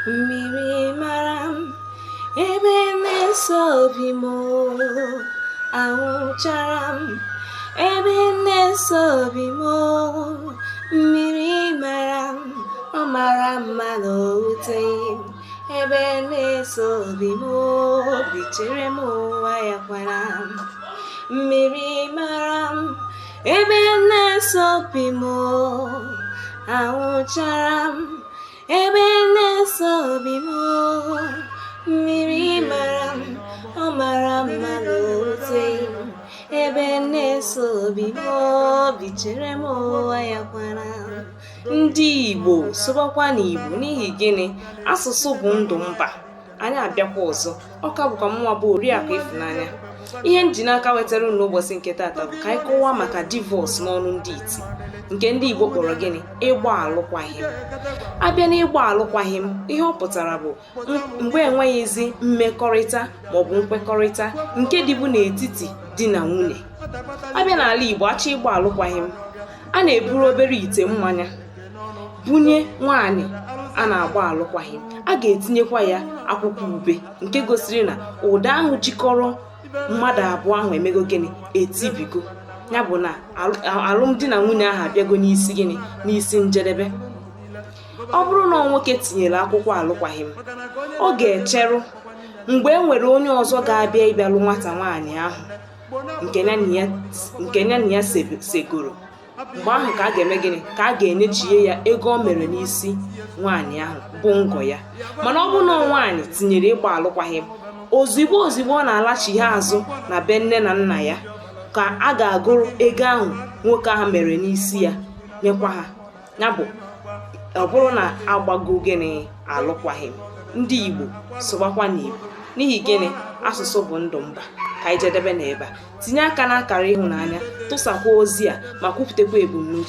Mmiri mara m ebe na-ese obi m, anwụchara m ebe na-ese obi m. Mmiri mara m, ọ mara mma na owuteghị m ebe na-ese obi m. Obi chere m ụwa ya kwara m. Mmiri mara m ebe na-ese obi m, anwụchara m ebe na-ese obi m. Mmiri mara m, ọ mara mma na owuteghị m ebe na-ese obi m. Obi chere m ụwa ya kwara m. Ndị Igbo, sụbakwa n'Igbo. N'ihi gịnị? Asụsụ bụ ndụ mba. Anyị abịakwa ọzọ. Ọ ka bụkwa mụnwa bụ Oriakụ Ịfụnanya. Ihe m ji n'aka wetara unu n'ụbọchị nke taata bụ ka anyị kọwaa maka divorce n'ọnụ ndị iti, nke ndị Igbo kpọrọ gịnị? Ịgba alụkwaghịm. Abịa n'ịgba alụkwaghịm, ihe ọ pụtara bụ mgbe enweghịzi mmekọrịta maọbụ nkwekọrịta nke dịbu n'etiti di na nwunye. Abịa n'ala Igbo, achọ ịgba alụkwaghịm, a na-eburu obere ite mmanya bunye nwaanyị a na-agba alụkwaghịm. A ga-etinyekwa ya akwụkwọ ube, nke gosiri na ụda ahụ jikọrọ mmadụ abụọ ahụ emego gịnị? Etibigo. Ya bụ na alụmdi na nwunye ahụ abịago n'isi gịnị? N'isi njedebe. Ọ bụrụ na nwoke tinyere akwụkwọ alụkwaghịm, ọ ga-echerụ mgbe e nwere onye ọzọ ga-abịa ịbịalụ nwata nwaanyị ahụ nke ya na ya segoro. Mgbe ahụ ka a ga-eme gịnị? Ka a ga-enyechie ya ego o mere n'isi nwaanyị ahụ bụ ngọ ya. Mana ọ bụrụ na nwaanyị tinyere ịgba alụkwaghịm, ozigbo ozigbo ọ na-alachigha azụ na be nne na nna ya ka a ga-agụrụ ego ahụ nwoke ahụ mere n'isi ya nyekwa ha. Ya bụ, ọ bụrụ na agbago gịnị? Alụkwaghịm. Ndị Igbo, sụbakwa n'Igbo. N'ihi gịnị? Asụsụ bụ ndụ mba. Ka anyị jedebe n'ebe a. Tinye aka n'akara ịhụnanya, tụsakwa ozi a, ma kwupụtakwa ebumnuche.